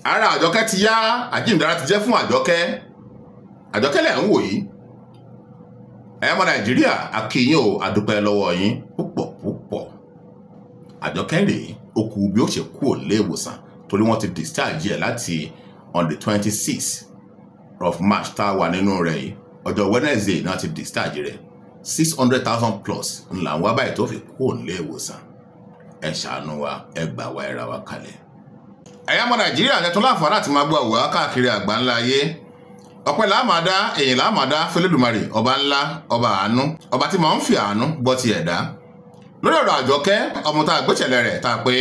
Ara Àjọkẹ́ ti yá, àjíǹdára ti jẹ́ fún Àjọkẹ́. Àjọkẹ́ lẹ̀ ń wò yìí. Ẹ̀yin ọmọ Nàìjíríà, a kí yín o, a dúpẹ́ lọ́wọ́ yín púpọ̀ púpọ̀. Àjọkẹ́ rèé, ó kù bí ó ṣe kúrò nílé ìwòsàn torí wọ́n ti discharge ẹ̀ láti on the 26 of March tá a wà nínú rẹ̀ yìí. Ọjọ́ Wednesday náà ti discharge rẹ̀. 600,000 plus ńlá ń wá báyìí tó fi kúrò nílé ìwòsàn. Ẹ ṣàánú wa, ẹ gbà wá, ẹ ra wa kalẹ̀. Ẹ̀yin ọmọ Nàìjíríà, ẹ tún láǹfààní àti máa gbọ́ àwòrán káàkiri àgbáńlá ayé. Ọpẹ́ làmàdá, èyí làmàdá fẹlẹ́dùmarè, ọba ńlá, ọba àánú, ọba tí màá ń fi àánú gbọ́ ti ẹ̀dá. Lórí ọ̀rọ̀ Àjọkẹ́, ọmọ tá a gbéṣẹ̀lẹ̀ rẹ̀ tá a pé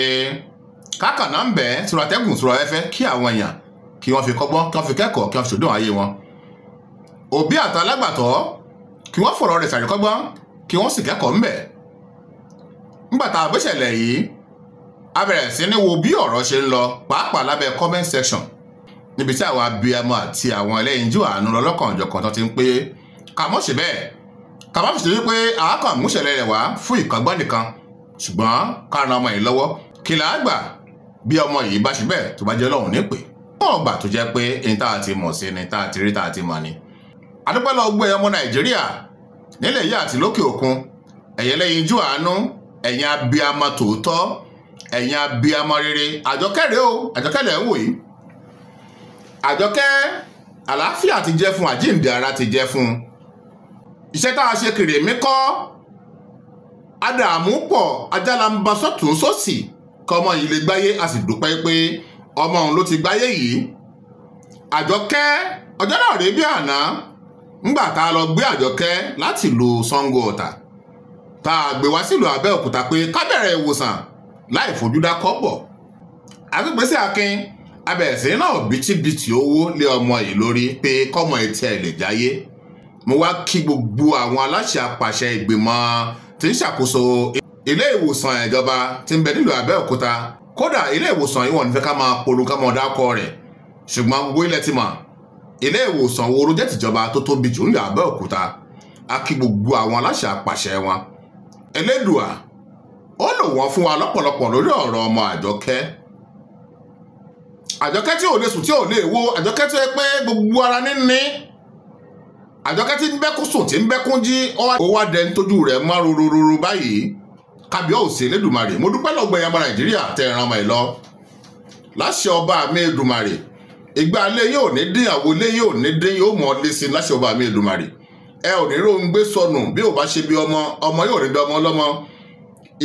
kákànnà ń bẹ̀ sọ̀rọ̀ àtẹ́gùn sọ̀rọ̀ ẹ̀fẹ́ kí àwọn èèyàn kí wọ́n fi kọ́gbọ́n, kí wọ́n fi kẹ́kọ̀ọ́, kí wọ́n fi ṣòdùn ayé wọn. Òbí àtàlágbàtọ́ kí wọ́n fọ̀rọ̀ rẹ̀ ṣàríkọ́gbọ́n, kí wọ́n sì kẹ́kọ̀ọ́ ńbẹ̀. Nígbà tá a gbéṣẹ̀lẹ̀ yìí, a bẹ̀rẹ̀ sí ní wo bí ọ̀rọ̀ ṣe ń lọ, pàápàá lábẹ́ comment section, níbi tí àwọn abiyamọ àti àwọn ẹlẹ́yinjú àánú lọ́lọ́kanòjọ̀kan tó ti ń pé ká mọ̀ ṣe bẹ́ẹ̀, ká má fi ṣe wípé àákàn múṣẹ̀lẹ̀ rẹ̀ wá fún ìkọ́gbọ́n nìkan, ṣùgbọ́n ká ran ọmọ yìí lọ́wọ́. Kí là á gbà bí ọmọ yìí bá ṣe bẹ́ẹ̀ tó bá jẹ́ lọ́hùn nípè wọ́n gbà tó jẹ́ pé ní tá a ti mọ̀ sí ni, tá a ti rí, tá a ti mọ̀ ni. Adúpẹ́ lọ gbé ọmọ Nàìjíríà nílẹ̀ yìí àti lókè òkun, ẹ̀yin ẹlẹ́yinjú àánú, ẹ̀yin abiyamọ tòótọ́, ẹ̀yin abiyamọ rere. Àjọkẹ́ rèé o, Àjọkẹ́ lẹ̀ ń wò yìí. Àjọkẹ́, àlàáfíà ti jẹ́ fún, àjíǹde ara ti jẹ́ fún. Iṣẹ́ tá a ṣe kèrè mí kọ́, àdààmú pọ̀, ajálàmbá sọ́tún sósì kọ́ ọmọ yìí lè gbáyé. A sì dúpẹ́ pé ọmọ òun ló ti gbáyé yìí. Àjọkẹ́, ọjọ́ náà rèé bí àná ńgbà tá a lọ gbé Àjọkẹ́ láti ìlú Ṣàngó Ọ̀tà, tá a gbé wá sílùú Abẹ́òkúta pé ká bẹ̀rẹ̀ ìwòsàn láì fojúdá kọ́bọ̀. Agbègbèsè akin abẹ̀sẹ̀ náà bìtìbìtì owó lé ọmọ yìí lórí pé kọ́mọ etí ẹ̀ lè jáyé. Mo wá kí gbogbo àwọn aláṣẹ apàṣẹ ìgbìmọ̀ tí ń ṣàkóso ilé ìwòsàn ìjọba tí ń bẹ nílùú Abẹ́òkúta. Kódà ilé ìwòsàn yìí, wọ́n ní fẹ́ ká máa polú, ká máa dákọ rẹ̀, ṣùgbọ́n gbogbo ilẹ̀ ti mọ̀ ilé ìwòsàn wo ló jẹ́ tìjọba tó tóbi jù nílùú Abẹ́òkúta. A kí gbogbo àwọn aláṣẹ apàṣẹ wọn. Elédùà ó lò wọ́n fún wa lọ́pọ̀lọpọ̀ lórí ọ̀rọ̀ ọmọ Àjọkẹ́. Àjọkẹ́ tí ò lè sùn, tí ò lè wo, Àjọkẹ́ tí ó yẹ pé gbogbo ara níní, Àjọkẹ́ tí ń bẹ́kún sùn, tí ń bẹ́kún jí, ó wá dẹni tójú rẹ̀ mọ́ rororo báyìí. Kábíyèsí Elédùmarè, mo dúpẹ́ lọ́gbọ̀n ẹ̀yà ọmọ Nàìjíríà tẹ́ ẹ̀ràn ọmọ ẹ̀ lọ. Láṣẹ ọba mi Èdùmarè, ìgbà ilé yóò ní dín, àwo ilé yóò ní dín, yóò mọ̀ ọ́ lé sí i láṣẹ ọba mi Èdùmarè. Ẹ ò ní róhun gbé sọnù bí ò bá ṣe bí ọmọ, ọmọ yóò ní dọmọ ọlọ́mọ,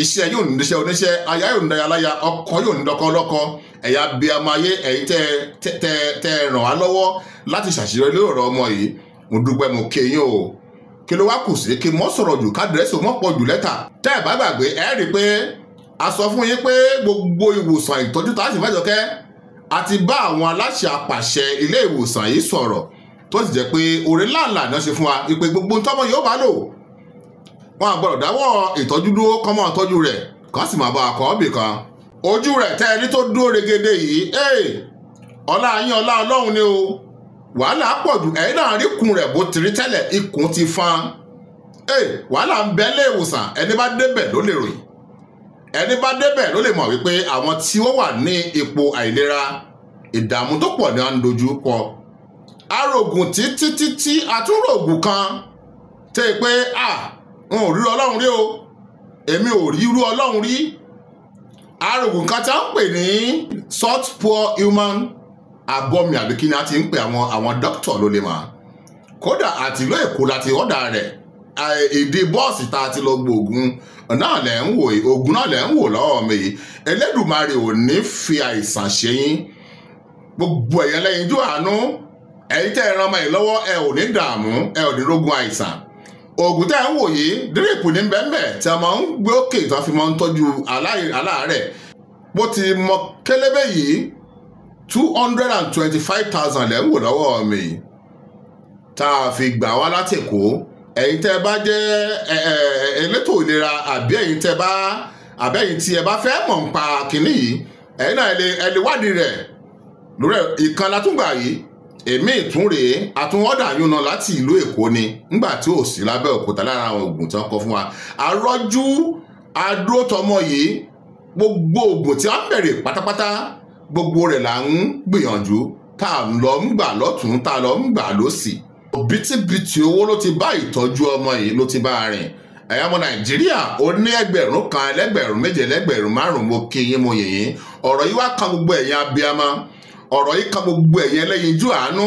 iṣẹ́ yóò ní díṣẹ́ oníṣẹ́, aya yóò ní daya láya, ọkọ yóò ní dọkọ ọlọ́kọ. Ẹ̀yà abiyamọ ayé, ẹ̀yin tẹ́ tẹ́ tẹ́ ràn wá lọ́wọ́ láti ṣàṣeyọrí lórí ọ̀rọ̀ ọmọ yìí, mo dúpẹ́, mo kí yín o. Kí ló wá kù sí kí mọ́ sọ̀rọ̀ jù, kádírẹ́sì mọ́ pọ̀ jù lẹ́tà. Tẹ́ ẹ̀ bá gbàgbé, ẹ rí i pé a sọ fún yín pé gbogbo ìwòsàn ìtọ́jú tá a sì fẹ́jọ́kẹ́, a ti bá àwọn aláṣẹ apàṣẹ ilé ìwòsàn yìí sọ̀rọ̀, tó sì jẹ́ pé oore ńláńlá náà ṣe fún wa ìpè gbogbo tọ́mọ yóò bá lò, wọn à gbọ́dọ̀ dáwọ́ ìtọ́jú dúró, kọ́ mọ́ tọ́jú rẹ̀, kọ́ sì máa bá a kọ́ ọ́bì kan. Ojú rẹ̀ tẹ́ ẹni tó dúró regede yìí, ọlá yín, ọlá Ọlọ́run ni o. Wàhálà pọ̀ jù. Ẹ̀yin náà rí ikùn rẹ̀ bó ti rí tẹ́lẹ̀, ikùn ti fan. Wàhálà ń bẹ lé ìwòsàn. Ẹni bá débẹ̀ ló lè ròyìn, ẹni bá débẹ̀ ló lè mọ̀ wípé àwọn tí wọ́n wà ní ipò àìlera, ìdààmú tó pọ̀ ní à ń dojú kọ. Arógùn títí títí, àtúnrògùn kan tẹ́ ẹ pé à n ò rí Ọlọ́run rí o, èmi ò rí irú Ọlọ́run rí. Arógùn kan tí a ń pè ní salt poor human abọ́mi àbí kí ni a ti ń pè, àwọn dókítà ló lè mọ̀. Kódà àti ìlú Èkó láti ọ̀dà rẹ̀. Ìdí bọ́ọ̀sì tá a ti lọ gbóògùn náà lẹ̀ ń wò yìí, oògùn náà lẹ̀ ń wò lọ́wọ́ mi yìí. Elédùmarè ò ní fi àìsàn ṣe yín. Gbogbo ẹ̀yàn lẹ́yinjú àánú, ẹ̀yin tẹ́ ẹ ran ọmọ yìí lọ́wọ́, ẹ ò ní dààmú, ẹ ò ní rógun àìsàn. Oògùn tẹ́ ẹ ń wò yìí, drip ní bẹ́ẹ̀nbẹ́ẹ̀ tí a máa ń gbé òkè tí wọ́n fi máa ń tọ́jú aláàárẹ̀. Bó ti mọ kélébé yìí, 225,000 lẹ́ ń wò lọ́wọ́ mi yìí tá a fi gbà wá láti Èkó. Ẹ̀yin tẹ́ ẹ bá jẹ́ elétò ìlera, àbí ẹ̀yin tẹ́ bá, àbí ẹ̀yin tí ẹ bá fẹ́ mọ̀ nípa kínní yìí, ẹ̀yin náà ẹ lè wádìí rẹ̀ lórí ìkan látúngbà yìí. Èmi ìtún rèé, àtúnwọ́dà yún náà láti ìlú Èkó ni ńgbà tí ò sí lábẹ́ òkúta lára àwọn oògùn tí wọ́n kọ fún wa. Àrọ́jú adúrótọmọ yìí, gbogbo oògùn tí wọ́n bẹ̀rẹ̀ pátápátá. Gbogbo rẹ̀ là ń gbìyànjú, tá a lọ ń gbà lọ́tún, tá a lọ ń gbà lọ́sì. Òbítíbitì owó ló ti bá ìtọ́jú ọmọ yìí ló ti bá a rìn. Ẹ̀yà ọmọ Nàìjíríà ó ní 1,000, 2,000, 2,500, mo kí yín, mo yìn yín. Ọ̀rọ̀ yìí wá kan gbogbo ẹ̀yin abiyamọ, ọ̀rọ̀ yìí kan gbogbo ẹ̀yin ẹlẹ́yinjú àánú,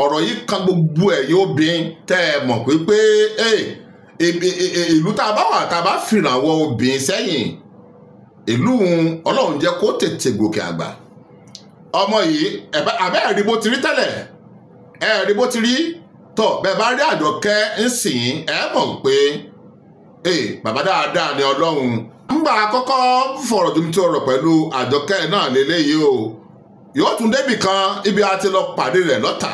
ọ̀rọ̀ yìí kan gbogbo ẹ̀yin obìnrin tẹ́ ẹ mọ̀ pé ìlú tá a bá wà, tá a bá fìrànwọ́ obìnrin sẹ́yìn, ìlú Ọlọ́run jẹ́ kó tètè gòkè àgbà. Ọmọ yìí àbẹ́ ẹ̀rí bó ti rí tẹ́lẹ̀, ẹ̀rí bó ti rí tọ̀. Bẹ́ẹ̀ bá rí Àjọkẹ́ ń sìn, ẹ mọ̀ pé bàbá dáadáa ni Ọlọ́run. Ńgbà àkọ́kọ́ fọ̀rọ̀ tó ń tó ọ̀rọ̀ pẹ̀lú Àjọkẹ́ náà lélẹ́yìí o, yóò tún débì kan ibi a ti lọ pàdé rẹ̀ lọ́tà.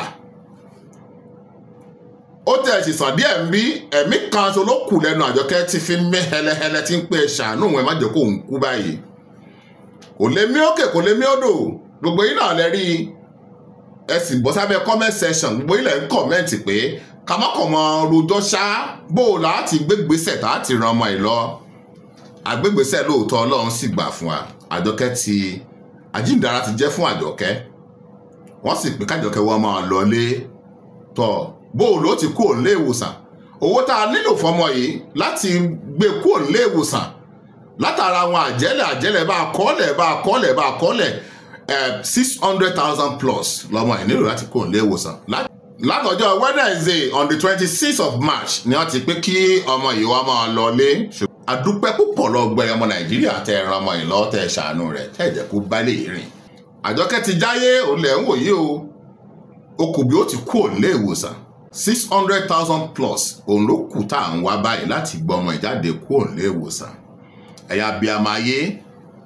Ó tẹ̀ sì sàn díẹ̀ ń bí ẹ̀mí kan ṣo ló kù lẹ́nu Àjọkẹ́ ti fi mí hẹlẹhẹlẹ tí ń pè ṣàánú ẹ̀ má jẹ́ kó ń kú báyìí. Kò lè mí òkè, kò lè mí odò. Gbogbo yín náà lẹ rí, ẹ sì bọ́ sábẹ́ comment section, gbogbo yín lẹ ń comment pé kàmọ́kànmọ́ rojọ́ ṣá, bó o láti gbégbèsè tá a ti ran ọmọ yìí lọ. Àgbégbèsè lóòótọ́, Ọlọ́run sì gbà fún wa. Àjọkẹ́ ti àjíǹdára ti jẹ́ fún Àjọkẹ́, wọ́n sì pé kájọkẹ́ wọ́n máa lọlé. Tọ̀ bó o ló ti kúrò nílé ìwòsàn, owó tá a nílò fọmọ yìí láti gbé kúrò nílé ìwòsàn látara àwọn àjẹ́lẹ̀ bá a kọ́lẹ̀ bá a kọ́lẹ̀ bá a kọ́lẹ̀ 600,000 plus lọ́mọ yìí nílò láti kúrò nílé ìwòsàn. Látọjọ́ Wednesday on the 26th of March ni wọ́n ti pé kí ọmọ yìí wá máa lọlé. Àdúpẹ́ púpọ̀ lọ́gbẹ́ ọmọ Nàìjíríà tẹ ẹran ọmọ yìí lọ́wọ́, tẹ ṣàánú rẹ̀, tẹ jẹ́ kó bá lè rìn. Àjọkẹ́ ti jáyé, òun lẹ̀ ń wò yìí o, o kò bí ó ti kúrò nílé ìwòsàn. 600,000 plus òun ló kù tá à ń wá báyìí láti gbọ́ ọmọ ìjáde kúrò nílé ìwòsàn. Ẹ̀yà abiyamọ ayé,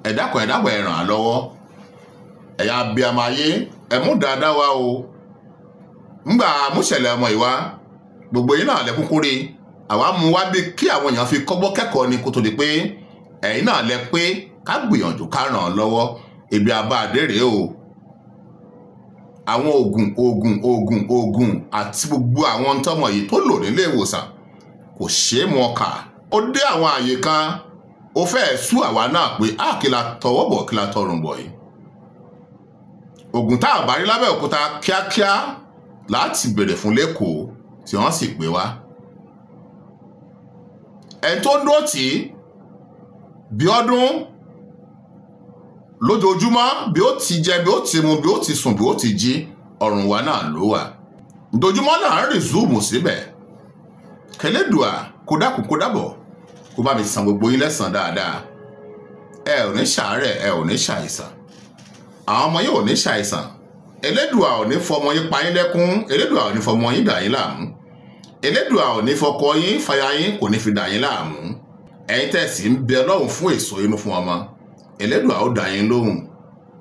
ẹ dákun, ẹ dábọ̀, ẹ ràn án lọ́wọ́. Ẹ̀yà abiyamọ ayé, ẹ mú dáadáa wá o. Ńgbà múṣẹ̀lẹ̀ ọmọ ìwá, gbogbo yín náà lẹ́kún kórè. Àwa mú wá bí kí àwọn èèyàn fi kọ́gbọ́n kẹ́kọ̀ọ́ ni, kó tó di pé ẹ̀yin náà lẹ pé ká gbìyànjú ká ràn án lọ́wọ́. Ibi abá adé rèé o. Àwọn oògùn oògùn oògùn oògùn àti gbogbo àwọn tọmọ yìí tó lò nílé ìwòsàn kò ṣeé mú ọkà. Ó dé àwọn àyè kan, ó fẹ́ẹ̀ sú àwa náà pé á kí la tọwọ́ bọ̀, kí la tọrùn bọ̀ yìí. Oògùn tá a bá rí lábẹ́ òkúta kíákíá láti bèrè fún lẹ́kọ̀ọ́ tí wọ́n sì pè wá. Ẹni tó ń dúró tì í bí ọdún lójoojúmọ́, bí ó ti jẹ, bí ó ti mu, bí ó ti sùn, bí ó ti jí, ọ̀rùn wa náà ló wà. Dojúmọ́ náà ń rìn zúùmù síbẹ̀. Kẹlẹ́dùà kó dákun kó dábọ̀, kó bá mi san gbogbo yín lẹ́san dáadáa. Ẹ ò ní ṣàárẹ̀, ẹ ò ní ṣàìsàn, àwọn ọmọ yín ò ní ṣàìsàn. Elédùà ò ní fọmọ yín pa yín lẹ́kún, Elédùà ò ní fọmọ yín dà yín láàmú, Elédùà ò ní fọkọ yín fàyà yín, kò ní fi dà yín láàmú. Ẹ̀yin tẹ̀sí ń bẹ Ọlọ́run fún èso inú fún ọmọ, Elédùà ó dá yín lóhùn,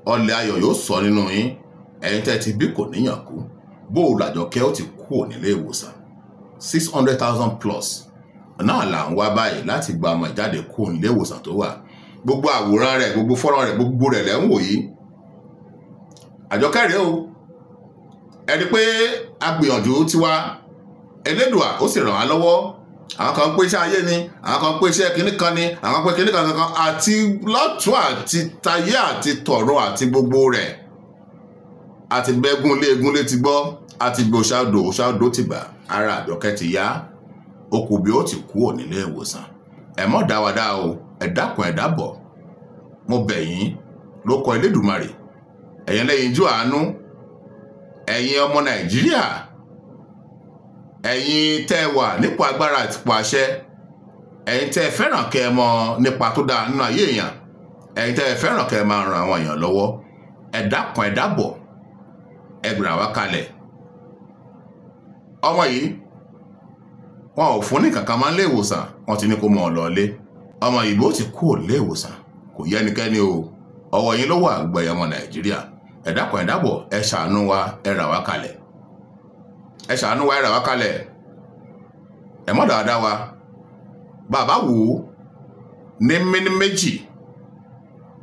ọlẹ̀ ayọ̀ yóò sọ nínú yín. Ẹ̀yin tẹ́ ti bí kò níyàn kú. Bó o làjọkẹ́ ó ti kú nílé ìwòsàn, 600,000 plus náà là ń wá báyìí láti gba ọmọ ìjáde kú nílé ìwòsàn tó wà. Gbogbo àwòrán rẹ̀, gbogbo fọ́nrán rẹ̀, gbogbo rẹ̀ lẹ́ ń wò yìí. Àjọkẹ́ rèé o. Ẹni pé a gbìyànjú tiwa, Elédùà ó sì ràn á lọ́wọ́. Àwọn kan pé iṣẹ́ ayé ni, àwọn kan pé iṣẹ́ kìnnì kan ni, àwọn kan pé kìnnì kan kankan, àti lọ́tún àti tayé àti tọ̀run àti gbogbo rẹ̀. Àti bẹ́gùn lé egun lé ti gbọ́, àti gbé òṣàdò òṣàdò ti gbà. Ara Àjọkẹ́ ti yá, okù bí ó ti kú nílé ìwòsàn. Ẹ mọ́ dáwadáa o, ẹ dákun, ẹ dábọ̀, mo bẹ̀ yín ló kọ Elédùmarè. Ẹ̀yin lẹ́yinjú àánú, ẹ̀yin ọmọ Nàìjíríà, ẹ̀yin tẹ́ wà nípò agbára àti ipò àṣẹ, ẹ̀yin tẹ́ fẹ́ràn kẹ́ ẹ mọ̀ nípa tó dáa nínú ayé èèyàn, ẹ̀yin tẹ́ fẹ́ràn kẹ́ ẹ máa ran àwọn èèyàn lọ́wọ́, ẹ dákun, ẹ dábọ̀, ẹ gbìrà wá kalẹ̀. Ọmọ yìí wọn ò fún ní kankan máa ń lé ìwòsàn, wọn ti ní kó mọ ọ lọlé. Ọmọ yìí bó ti kú ò lé ìwòsàn kò yẹ ẹnikẹ́ni o. Ọwọ́ yín ló wà, gbẹ̀yẹ̀ ọmọ Nàìjíríà. Ẹ dákun, ẹ dábọ̀, ẹ ṣàánú wa, ẹ rà wá kalẹ̀. Ẹ ṣàánú wa, ẹ rà wá kalẹ̀. Ẹ mọ̀ dáadáa wa. Bàbá wò ó ní mímí méjì,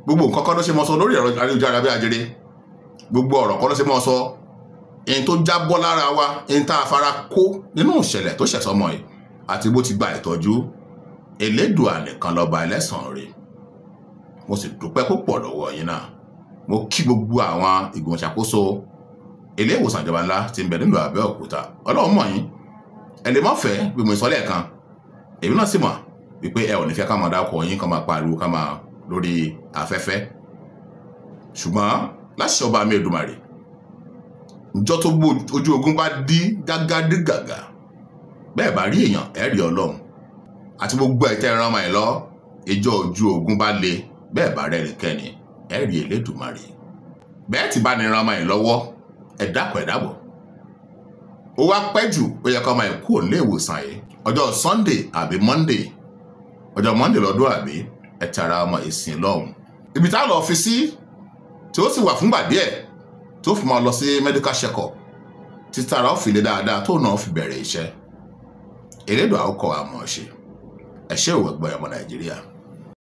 gbogbo nǹkan kan ló ṣe mọ́ sọ lórí ẹ̀rọ ayélujára bí ajere. Gbogbo ọ̀rọ̀ kan ló ṣe mọ́ sọ. Ẹni tó jábọ́ lára wa, ẹni tá a fara kó nínú ìṣẹ̀lẹ̀ tó ṣẹ̀ sọmọ yìí àti bó ti gba ìtọ́jú, Elédùà nìkan lọ́ba ẹlẹ́san rẹ̀. Mo sì dúpẹ́ púpọ̀ lọ́wọ́ yín náà. Mo kí gbogbo àwọn ìgbìmọ̀ ìṣàkóso ilé ìwòsàn ìjọba ńlá tí ń bẹ nílùú Abẹ́òkúta. Ọlọ́run mọ̀ yín, ẹ lè má fẹ́ bí mo sọ lẹ́ẹ̀kan, èmi náà sì mọ̀ wípé ẹ ò ní fẹ́ ká máa dákọ̀ yín, ká máa pariwo, ká máa lórí afẹ́fẹ́. Ṣùgbọ́n láṣẹ ọba mi Èdùmàrè, ìjọ tó gbó ojú ogun bá dí gágá dí gàgà, bẹ́ẹ̀ bá rí èèyàn ẹ rí Ọlọ́run. Àti gbogbo ẹ̀ tẹ́ ẹran ọmọ ẹ̀ lọ, ìjọ ojú ogun bá le, bẹ́ẹ̀ bá rẹ́nikẹ́ni ẹ rí Elédùmarè. Bẹ́ẹ̀ tí bá ní ran ọmọ ẹ̀ lọ́wọ́, ẹ dákun ẹ dábọ̀. Ó wá pẹ́ jù, ó yẹ kó ọmọ ẹ̀ kúrò nílé ìwòsàn yìí ọjọ́ Sunday àbí Monday, ọjọ́ Monday lọ́dún àbí ẹ tara ọmọ ìsìn lọ́hùn. Ibi tá a lọ fi sí tí ó sì wà fúngbà díẹ̀ tó fi máa lọ sí medical check up, títara ó fi lé dáadáa tó náà fi bẹ̀rẹ̀ iṣẹ́. Elédùà ó kọ́ àmọ̀ ṣe. Ẹ ṣé òwe gbọ́ ọmọ Nàìjíríà.